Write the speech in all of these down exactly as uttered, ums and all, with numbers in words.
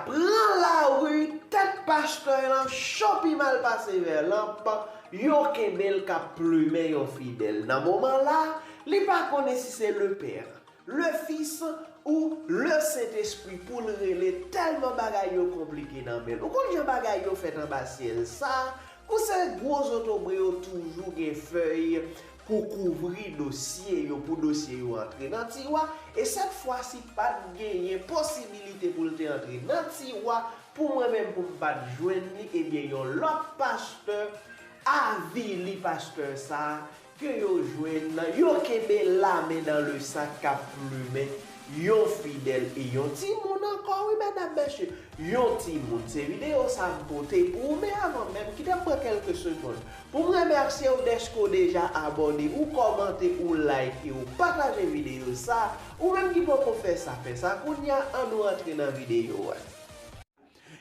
Pran lari, tèt pastè lan cho pi mal pase vèlanp, yo kenbe l k ap plimen yon fidèl. Nan moman la, li pa konnen si se Lepè, Lefis ou Lesentespri pou l rele, tèlman bagay yo konplike nan men l. Ou konn jan bagay yo fèt anba syèl sa, kou se gwo zotobre yo toujou gen fèy pou kouvri dosye yo, pou dosye yo antre nan tiwa, e sèt fwa si pa t genyen posibilite pou l te antre nan tiwa, pou mwen menm pou m pa t jwenn li, ebyen yon lòt pastè avili pastè sa a, ke yo jwenn nan, yo kenbe lame dans le sac k ap plimen yon fidèl e yon timoun ankò, wi, medam, mesye, yon timoun. Se videyo sa a m pote pou ou, men avan menm, kite m pran kèlke segonn pou m remèsye w dèske w deja abòne, ou kòmante, ou like e ou pataje videyo sa a. Ou menm ki poko fè sa, fè sa kounye a, ann nou antre nan videyo a.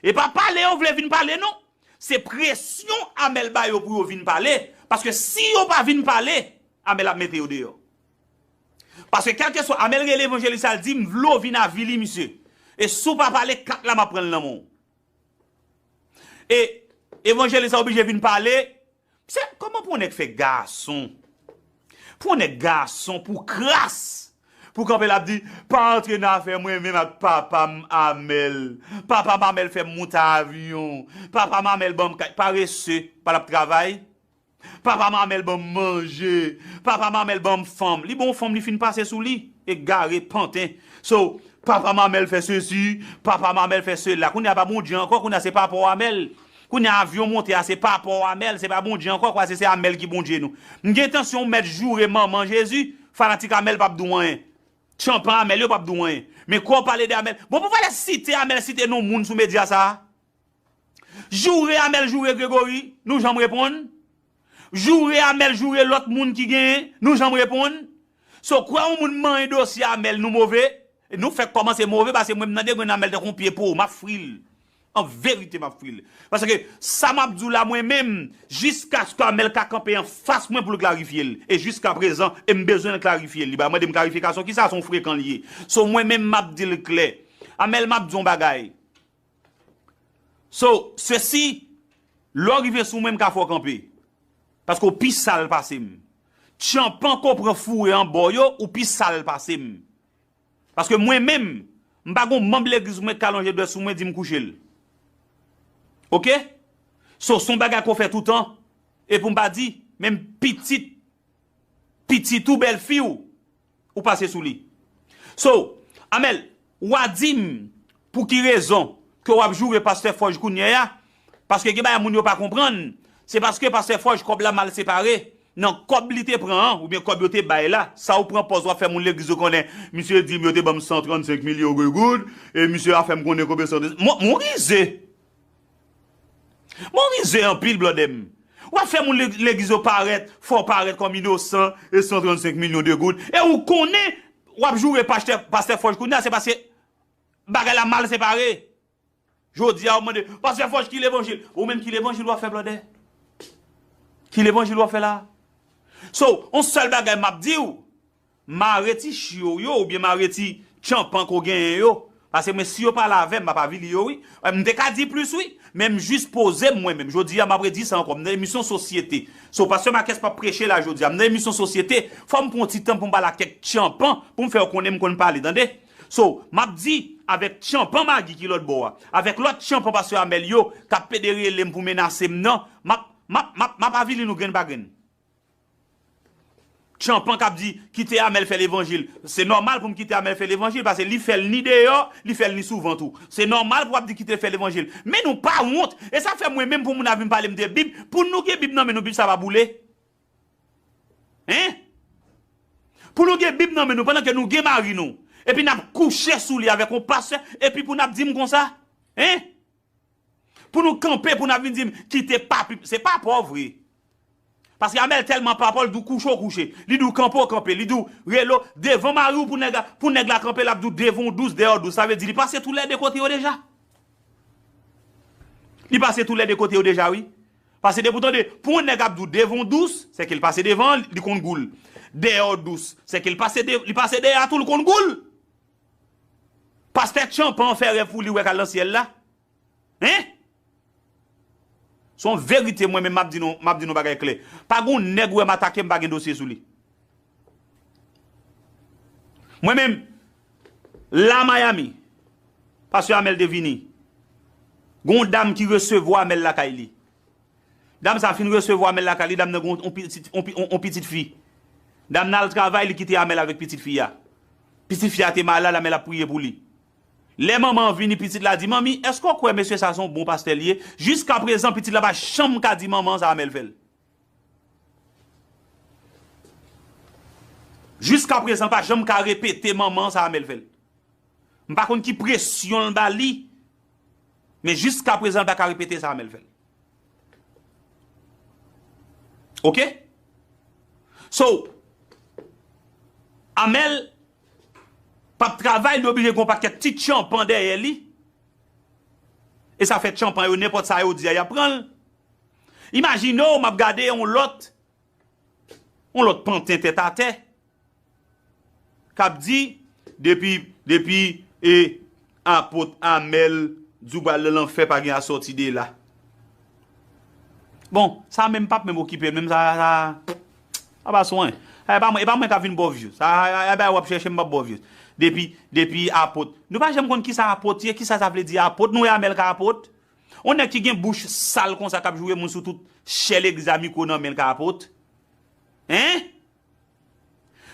E pa pale yo vle vin pale, non. Se presyon Amèl ba yo pou yo vin pale. Paske si yo pa vin pale, Amèl ap mete yo deyò. Paske kèlkeswa, Amèl rele evanjelis la, l di, "M vle w vin avili misye. E si w pa pale, kat la m ap pran l nan men w." E evanjelis la oblije vin pale. Se kòman pou yon nèg fè gason? Pou yon nèg gason, pou kras, pou kanpe l ap di, "Pa antre nan afè mwen menm ak papa m Amèl. Papa m Amèl fè m moute avyon. Papa m Amèl ban m kay." Parese, pa l ap travay. Papa m Amèl ban m manje. Papa m Amèl ban m fanm. Li ba w fanm, li fin pase sou li. Egare, panten. So, papa m Amèl fè sesi, papa m Amèl fè sela. Kounye a pa Bondye ankò, kounye a se papa w Amèl. Kounye a avyon monte a, se papa w Amèl, se pa Bondye ankò, kwa se, se Amèl ki Bondye nou. M gen entansyon w mèt joure manman Jezi, fanatik Amèl p ap di w anyen. Tyanpan Amèl yo p ap di w anyen. Men kwa w pale de Amèl, bon, pou valè site Amèl, site non moun sou medya sa a. Joure Amèl, joure Gregory, nou janm reponn. Joure Amèl, joure lòt moun ki genyen, nou janm reponn. So, kwè yon moun manyen dosye Amèl, nou move. E nou fèk kòmanse move, paske mwen, m nan degrenn Amèl tankou yon pye po, m ap fri l. An verite, m ap fri l. Paske sa m ap di w la, mwen menm, jiskaske Amèl ka kanpe anfas mwen pou l klarifye l. E jiskaprezan, e m bezwen l klarifye l. Li pa mande m klarifyekasyon, kisa se yon frekan l ye. So, mwen menm, m ap di l klè. Amèl, m ap di w yon bagay. So, sesi, lè w rive sou mwen, m ka fè w kanpe. Paske w pi sal pase m. Tyanpan ko pran foure anba w yo, ou pi sal pase m. Paske mwen menm, m pa gon manm legliz mwen k ka lonje dwèt sou mwen, di m kouche l. Oke? So, se yon bagay ko fè toutan. E pou m pa di, menm pitit, pitit ou, bèlfi w, ou pase sou li. So, Amèl, w a di m pou ki rezon ke w ap joure pastè Fòj kounye a, paske gen bagay moun yo pa konprann, se paske pastè Fòj kòb la mal separe, nan kòb li te pran an, oubyen kòb yo te bay la, sa ou pran pòz w ap fè moun legliz yo konnen, misye di m yo te ban m san trannsenk milyon de goud, e misye a fè m konnen konbyen san trannsenk, mwen, mwen rize. Mwen rize anpil, blòdè m. W ap fè moun leg-, legliz yo parèt, fè w parèt kòm inosan e san trannsenk milyon de goud. E ou konnen, w ap joure pastè, pastè Fòj kounye a, se paske bagay la mal separe. Jodi a, w mande, pastè Fòj ki levanjil? Ou menm ki levanjil w ap fè, blòdè? Ki levanjil w ap fè la? So, yon sèl bagay m ap di w, mare ti chyo w yo, oubyen mare ti tyanpan ke w genyen yo. Paske mwen, si yo pale avè m, m ap avili yo, wi. M te ka di plis, wi. Men m jis poze m mwen menm. Jodi a, m ap redi sa ankò. M nan emisyon sosyete. So, pastè Marques p ap preche la jodi a. M nan emisyon sosyete. Fò m pran yon ti tan pou m pale ak kèk tyanpan, pou m fè yo konnen m konn pale, tande? So, m ap di, avèk tyanpan Magi ki lòt bò a, avèk lòt tyanpan pastè Amèl yo, k ap pede rele m pou menase m nan, m ap, m ap, m ap, m ap avili nou grenn pa grenn. Tyanpan k ap di, "Kite Amèl fè levanjil." Se nòmal pou m kite Amèl fè levanjil, paske li fè l ni deyò, li fè l ni sou vant ou. Se nòmal pou w ap di, "Kite l fè levanjil." Men nou pa wont. E sa fè mwen menm pou moun ap vin pale m de Bib, pou nou gen Bib nan men nou, Bib sa pa boule. Hein? Pou nou gen Bib nan men nou, pandan ke nou gen mari nou, epi n ap kouche sou li avèk yon pastè, epi pou n ap di m konsa? Hein? Pou nou kanpe, pou n ap vin di m, "Kite papi." Se papa w vre. Paske Amèl tèlman papa w, li di w kouche w kouche. Li di w kanpe w kanpe. Li di w rele w devan mari w pou nèg la, pou nèg la kanpe, l ap di w devan w dous, dèyè w dous. Sa vle di li pase toulède kote yo deja. Li pase toulède kote yo deja, wi. Paske depi w tande, pou yon nèg ap di w devan w dous, se ke l pase devan, li konn gou l. Dèyè w dous, se ke l pase de-, li pase dèyè a tou, li konn gou l. Pastè Tchanpan fè rèv pou li wè k al nan syèl la. Hein? Se yon verite, mwen menm m ap di nou, m ap di nou bagay klè. Pa gen yon nèg ou wè m atake, m pa gen dosye sou li. Mwen menm, la Miami, pastè Amèl te vini. Gen yon dam ki resevwa Amèl lakay li. Dam sa fin resevwa Amèl lakay li, dam nan gen yon, yon pitit, yon pi-, yon, yon pitit fi. Dam nan al travay, li kite Amèl avèk pitit fi a. Pitit fi a te malad, Amèl ap priye pou li. Lè manman an vini, pitit la di, "Manmi, èske w kwè mesye sa se yon bon pastè li ye?" Jiskaprezan, pitit la pa janm ka di manman an sa Amèl fè l. Jiskaprezan, l pa janm ka repete manman an sa Amèl fè l. M pa konn ki presyon l ba li, men jiskaprezan, l pa ka repete sa Amèl fè l. Oke? So, Amèl p ap travay, li oblije gen yon pakèt ti tchanpan dèyè li. E sa fè tchanpan yo, nenpòt sa yo di a, y ap pran l. Imajine w, m ap gade yon lòt, yon lòt panten tèt atè, k ap di, depi, depi, e, apot Amèl di w pral nan lanfè, pa gen asòti de la. Bon, sa menm p ap menm okipe l, menm sa, sa, sa pa swen. E pa mwen, e pa mwen k ap vin ba w views. Sa, e, e, e, w ap chèche m p ap ba w views. Depi, depi apot. Nou pa janm konn kisa apot ye, kisa sa vle di apot. Nou wè Amèl ka apot? Yon nèg ki gen bouch sal konsa k ap joure moun sou tout chè legliz a, mikwo nan men l, ka apot? Hein?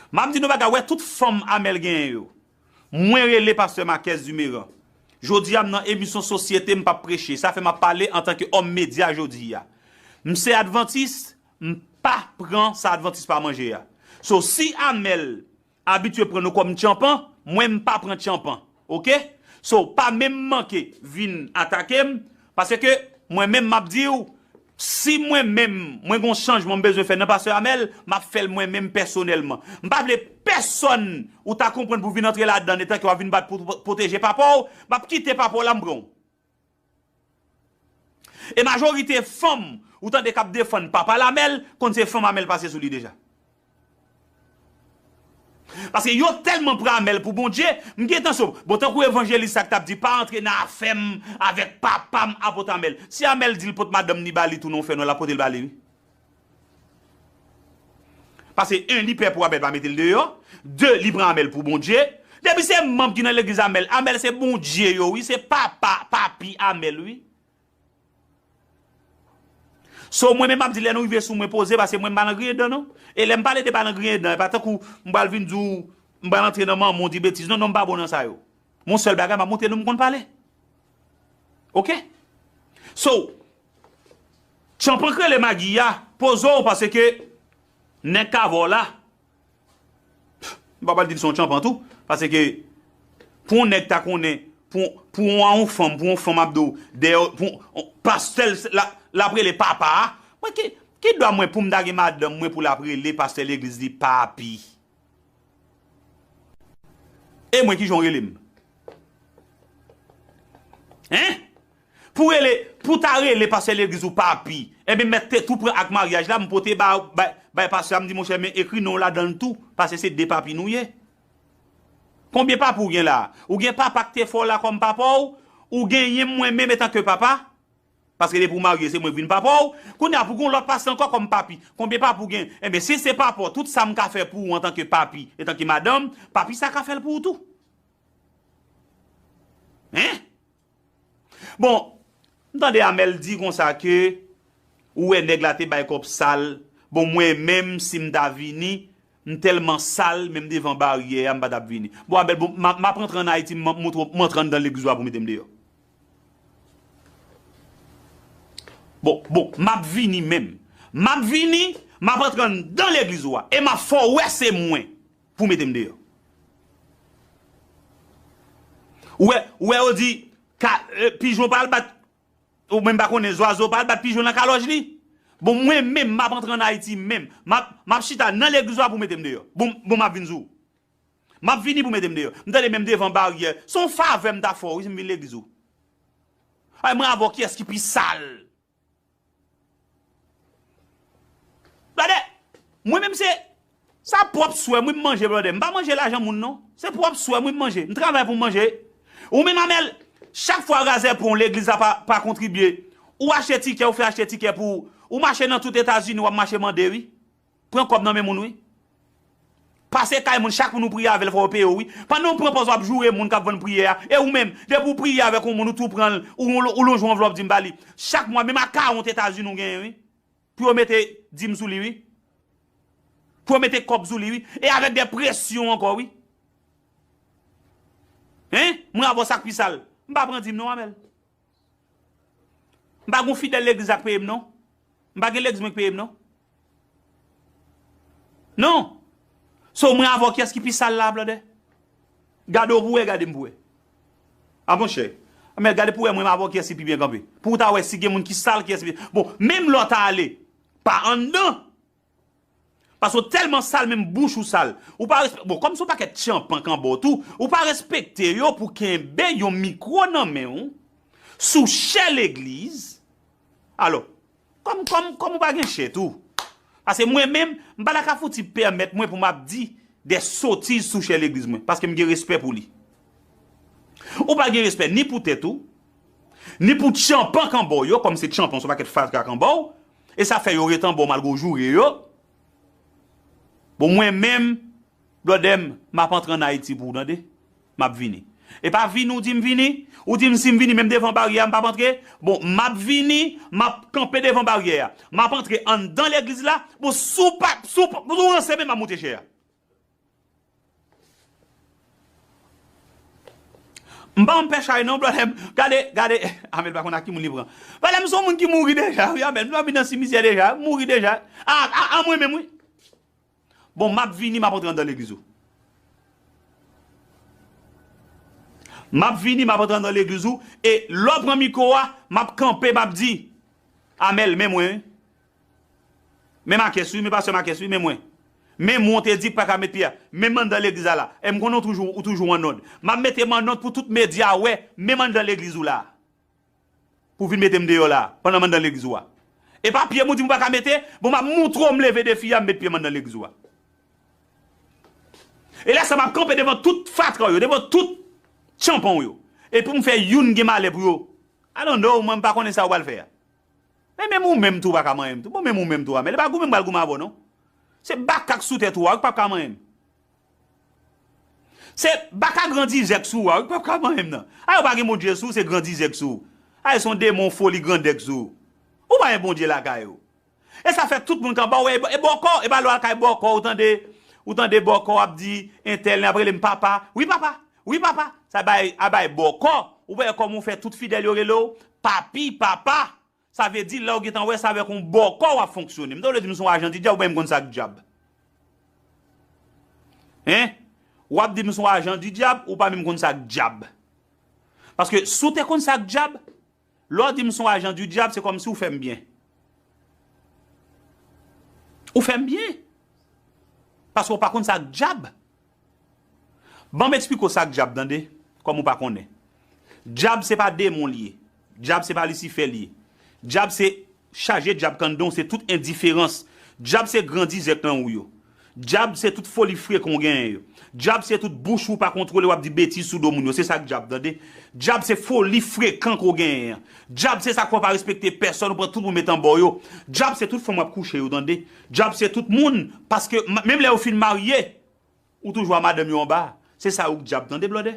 M ap di nou bagay, wè tout fanm Amèl genyen yo. Mwen rele pastè Marquez Dumeran. Jodi a, m nan emisyon sosyete, m p ap preche. Sa fè m ap pale antanke òm medya jodi a. M se advantis, m pa pran sa advantis pa manje a. So, si Amèl abitye pran nou kòm tchanpan, mwen m pa pran tchanpan, oke? So, pa menm manke vin atake m, paske mwen menm m ap di w, si mwen menm, mwen gon chanjman m bezwen fè nan pastè Amèl, m ap fè l mwen menm pèsonèlman. M pa vle pèsonn ou ta konprann pou vin antre ladann, etan ke w ap vin bat pou pwoteje papa w, m ap kite papa w la, m pran w. E majorite fanm ou tande k ap defann papa l Amèl, konn se fanm Amèl pase sou li deja. Paske yo tèlman pran Amèl pou Bondye, m gen tansyon. Bon, tankou evanjelis sa k t ap di, "Pa antre nan afè m avèk papa m, apot Amèl." Si Amèl di l pot madanm ni ba li tou nan yon fènwa, l ap pote l ba li, wi. Paske, en, li pè pou Amèl pa mete l deyò. De, li pran Amèl pou Bondye. Depi se manm ki nan legliz Amèl, Amèl se Bondye yo, wi, se papa, papi Amèl, wi. So, mwen menm, m ap di, lè nou rive sou mwen, poze, paske mwen, m pa nan griyen dan, non. E lè m pale de pa nan griyen dan, e pa tankou m pral vin di w, m pral antre nan manman w, di betiz. Non, non, m pa bon nan sa yo. Mon sèl bagay, m ap montre nou m konn pale. Oke? So, tchanpan k rele Magi a, poze w, paske nèg k avè w la, m pa pral di l se yon tchanpan tou, paske pou yon nèg ta konnen, pou, pou yon, yon fanm, pou yon fanm ap di w, dèyè, pou yon pastè l, l ap, l ap rele papa a, mwen ki, ki dwa mwen pou m ta gen madanm mwen pou l ap rele pastè legliz li papi? E mwen, kijan w rele m? Hein? Pou rele, pou ta rele pastè legliz ou papi, enben, mèt tèt ou pran ak maryaj la, m pote ba, bay, bay pastè a, m di, "Monchè, men ekri non w ladan l tou, paske se de papi nou ye." Konbyen papi w gen la? Ou gen papa k te fè w la kòm papa w, ou genyen m mwen menm etanke papa? Paske depi w marye, se mwen k vin papa w. Kounye a, pou gen yon lòt pastè ankò kòm papi. Konbyen papi w gen? Enben, si se papa w, tout sa m ka fè pou ou antanke papi, etanke madanm, papi sa ka fè l pou ou tou. Hein? Bon, m tande Amèl di konsa ke ou wè nèg la te bay kòb sal. Bon, mwen menm, si m ta vini, m tèlman sal, menm devan baryè a, m pa t ap vini. Bon, Amèl, bon, m ap, m ap rantre ann Ayiti, m ap montre w, m antre anndan legliz ou a pou mete m deyò. Bon, bon, m ap vini menm. M ap vini, m ap antre anndan legliz ou a. E m ap fè w wè se mwen pou mete m deyò. Ou wè, ou wè yo di, ka, eh, pijon pa al bat, ou menm pa konnen zwazo pa al bat pijon nan kalòj li. Bon, mwen menm, m ap antre ann Ayiti menm. M ap, m ap chita nan legliz ou a pou mete m deyò. Bon, bon, m ap vin sou ou. M ap vini pou mete m deyò. M tande menm devan baryè. Se yon favè m ta fè w, wi, si m vin legliz ou. Ay, mwen avè w, kiyès ki pi sal? Brother, mwen menm se, sa pwòp swè m wi m manje, brother. M pa manje lajan moun, non. Se pwòp swè m wi m manje. M travay pou m manje. Ou menm Amèl, chak fwa Razè pran w, legliz la pa, pa kontribye. Ou achte tikè, ou fè achte tikè pou ou. Ou mache nan tout Etazini, w ap mache mande, wi. Pran kòb nan men moun, wi. Pase kay moun, chak moun ou priye avè l, fò yo peye w, wi. Pandan w pran pòz w ap joure moun k ap vann priyè a. E ou menm, depi w priye avèk yon moun, ou tou pran l, ou, ou, ou lonje yon anvlòp, di m ba li. Chak mwa, menm akawont Etazini ou genyen, wi. Pou yo mete dim sou li, wi. Pou yo mete kòb sou li, wi. E avèk de presyon ankò, wi. Hein? Mwen avè w sa k pi sal. M pa pran dim non, Amèl. M pa gen fidèl legliz la k peye m, non. M pa gen legliz mwen k peye m, non. Non. So, mwen avè w, kiyès ki pi sal la, blòdè? Gade w pou wè, gade m pou wè. A monchè. Men gade pou wè mwen avè w kiyès ki pi byen kanpe. Pou w ta wè si gen moun ki sal, kiyès ki byen. Bon, menm lè w ta ale pa anndan. Paske w tèlman sal, menm bouch ou sal. Ou pa respek-, bon, kòm se yon pakèt tchanpan k anba w tou, ou pa respekte yo pou kenbe yon mikwo nan men w sou chè legliz. Alò, kòm, kòm, kòm ou pa gen chè tou. Paske mwen menm, m pa ta ka fouti pèmèt mwen pou m ap di de sotiz sou chè legliz mwen, paske m gen respè pou li. Ou pa gen respè ni pou tèt ou, ni pou tchanpan k anba w yo, kòm se tchanpan, se yon pakèt fatra k anba w, e sa fè yo ret anba w malgre w joure yo. Bon, mwen menm, blòdè m, m ap antre ann Ayiti pou w, tande. M ap vini. E pa vini, ou di m vini, ou di m si m vini, menm devan baryè a, m p ap antre. Bon, m ap vini, m ap kanpe devan baryè a. M ap antre anndan legliz la. Bon, si w pa, si w pa, si w ranse menm, m ap moute chè a. M pa konn pè chay non, blòdè m. Gade, gade, Amèl pa konn ak ki moun li pran. Blòdè m se yon moun ki mouri deja, wi, Amèl. M dòmi nan simityè deja, m mouri deja. A, a, a mwen menm, wi. Bon, m ap vini, m ap antre anndan legliz ou. M ap vini, m ap antre anndan legliz ou, e lè w pran mikwo a, m ap kanpe, m ap di, Amèl, men mwen, wi. Men Makès, wi, men pastè Makès, wi, men mwen. Men mwen, w te di k pa ka met pye a. Men m anndan legliz la la. E m konnen w toujou, ou toujou annòd. M ap mete m annòd pou tout medya wè, men m anndan legliz ou la. Pou vin mete m deyò la, pandan m anndan legliz ou a. E pa pye m ou di m ou pa ka mete, bon, m ap moutre w m leve defi a, m met pye m anndan legliz ou a. E lè sa, m ap kanpe devan tout fatra w yo, devan tout tchanpan w yo. E pou m fè youn gen malè pou yo. I don't know, mwen, m pa konnen sa ou pral fè a. Men menm ou menm tou pa ka manyen m tou. Bon, menm ou menm tou, Amèl. E pa goumen m pral goumen avè w, non. Se baka k sou tèt ou a, wi, k p ap ka manyen m. Se baka grandizè k sou ou a, wi, k p ap ka manyen m nan. A, yo pa gen Bondye sou ou, se grandizè k sou ou. A, se yon demon foli grandè k sou ou. Ou pa gen Bondye lakay ou. E sa fè tout moun k anba w, e, e bòkò, e pa lè w al kay bòkò, ou tande, ou tande bòkò ap di, entèl, ap rele m papa. Wi, papa. Wi, papa. Sa bay, a bay bòkò. Ou wè kòman w fè tout fidèl yo rele w papi, papa. Sa vle di, lè w gentan wè sa avèk yon bòkò w ap fonksyone. M ta vle di m se yon ajan di dyab, ou pa menm konn sa k dyab. Hein? W ap di m se yon ajan di dyab, ou pa menm konn sa k dyab. Paske si w te konn sa k dyab, lè w di m se yon ajan di dyab, se kòmsi w fè m byen. Ou fè m byen. Paske w pa konn sa k dyab. Ban m eksplike w sa k dyab, tande, kòm ou pa konnen. Dyab se pa demon li ye. Dyab se pa Lisifè li ye. Dyab se chaje dyab k anndan w, se tout endiferans. Dyab se grandizè k nan ou yo. Dyab se tout foli frekan w genyen yo. Dyab se tout bouch ou pa kontwole, w ap di betiz sou do moun yo. Se sa k dyab, tande. Dyab se foli frekan ke w genyen an. Dyab se sa k fè w pa respekte pèsòn, ou pran tout moun met anba w yo. Dyab se tout fanm w ap kouche yo, tande. Dyab se tout moun, paske m-, menm lè yo fin marye, ou toujou a madanm yo anba. Se sa yo k dyab, tande, blòdè.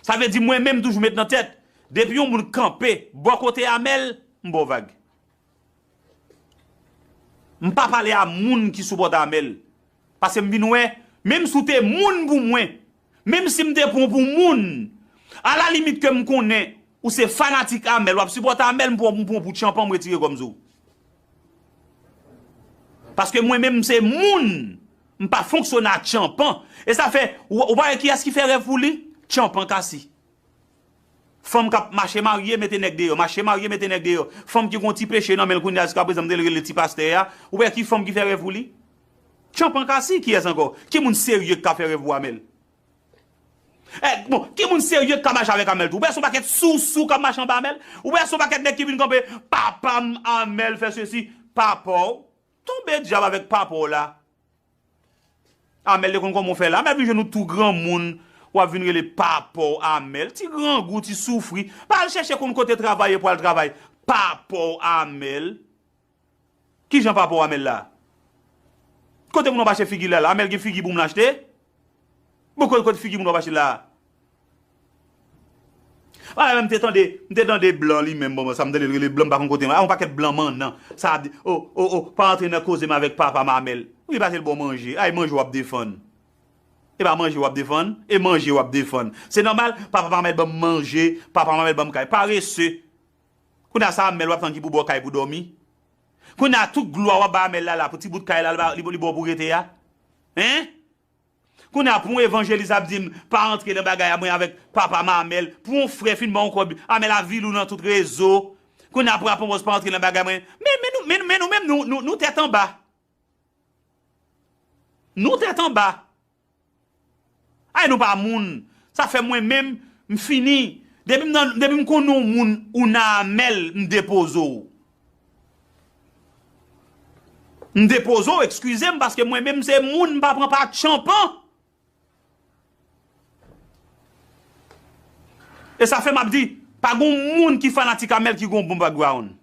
Sa vle di mwen menm toujou met nan tèt, depi yon moun kanpe bò kote Amèl, m ba w vag. M pa pale a moun ki sipòte Amèl. Paske m vin wè, menm si w te moun pou mwen, menm si m te pran w pou moun, alalimit ke m konnen ou se fanatik Amèl, w ap sipòte Amèl, m pran w pou tchanpan, m retire kò m sou ou. Paske mwen menm m se moun, m pa fonksyone ak tchanpan. E sa fè, ou, ou pa wè kiyès ki fè rèv pou li? Tchanpan Kasi. Fanm k ap mache marye, mete nèg deyò, mache marye, mete nèg deyò. Fanm ki gon ti peche nan men l kounye a, jiskaprezan m te rele ti pastè a. Ou wè ki fanm ki fè rèv pou li? Tchanpan Kasi, kiyès ankò? Ki moun serye k ka fè rèv pou Amèl? Eh, bon, ki moun serye k ka mache avèk Amèl tou? Ou wè se yon pakèt sousou k ap mache anba Amèl? Ou wè se yon pakèt nèg ki vin kanpe, papa m Amèl fè sesi, papa w. Tonbe dyab avèk papa w la. Amèl te konn kòman w fè la. Amèl vin jwenn ou tou granmoun. W ap vin rele papa w Amèl. Ti grangou, ti soufri. Pa al chèche konn kote travayè pou al travay. Papa w Amèl. Kijan papa w Amèl la? Kote moun w ap achte figi l la la? Amèl gen figi pou moun achte? Bon, kote, kote figi moun w ap achte la? A, m te tande, m te tande blan li menm, bon, sa m tande l rele blan, m pa konn kote, a, yon pakèt blan mannan. Sa ap di, o, o, o, pa antre nan koze m avèk papa m Amèl. Wi, paske l ba w manje. Ay, manje w ap defann. E pa manje w ap defann, e manje w ap defann. Se nòmal, papa m Amèl ban m manje, papa m Amèl ban m kay. Parese. Kounye a sa Amèl w ap tann ki pou ba w kay pou dòmi. Kounye a tout glwa w ap bay Amèl la la, pou ti bout kay la, li ba, li, li ba w pou rete a. Hein? Kounye a pou yon evanjelis ap di m, pa antre nan bagay a mwen avèk papa m Amèl, pou yon frè fin ba w yon kòb, Amèl avili w nan tout rezo. Kounye a pou aprann pa antre nan bagay mwen. Men, men nou, men, men nou menm, nou, nou, nou tèt anba. Nou tèt anba. Ay, nou pa moun. Sa fè mwen menm, m fini. Depi m nan, depi m konn yon moun ou nan Amèl, m depoze w. M depoze w, eskize m, paske mwen menm se moun, m pa pran pa tchanpan. E sa fè m ap di, pa gon moun ki fanatik Amèl ki gon bon background.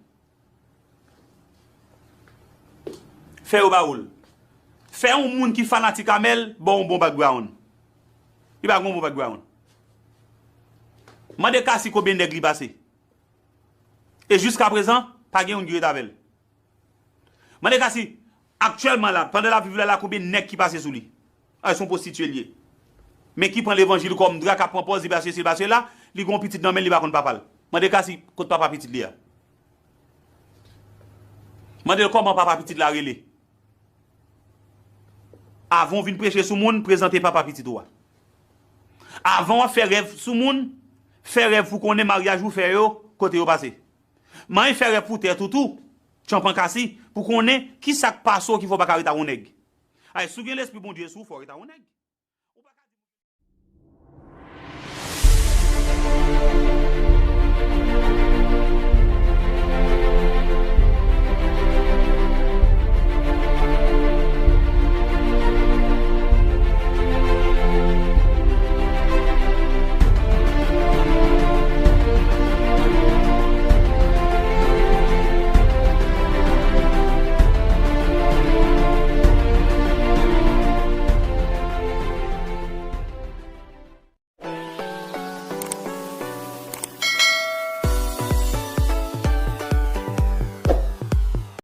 Fè yo ba ou l. Fè yon moun ki fanatik Amèl ba w yon bon background. Li pa gon bon background. Mande Cassie konbyen nèg li pase. E jiskaprezan, pa gen youn ki ret avè l. Mande Cassie, aktyèlman la, pandan l ap viv la, la, konbyen nèg ki pase sou li? A, se yon pwostitye l ye. Men ki pran levanjil kòm dra, k ap pran pòz li pa sesi, li pa sela, li gen yon pitit nan men l, li pa konn papa l. Mande Cassie kot papa pitit li a. Mande l kòman papa pitit la rele. Avan w vin preche sou moun, prezante papa pitit ou a. Avan w ap fè rèv sou moun, fè rèv pou konnen maryaj ou fè yo, kote yo pase. Manyen fè rèv pou tèt ou tou, tchanpan Cassie, pou konnen ki sa k pase w ki fè w pa ka ret ak yon nèg. Ay, si w gen lespri Bondye sou w, fò w ret ak yon nèg.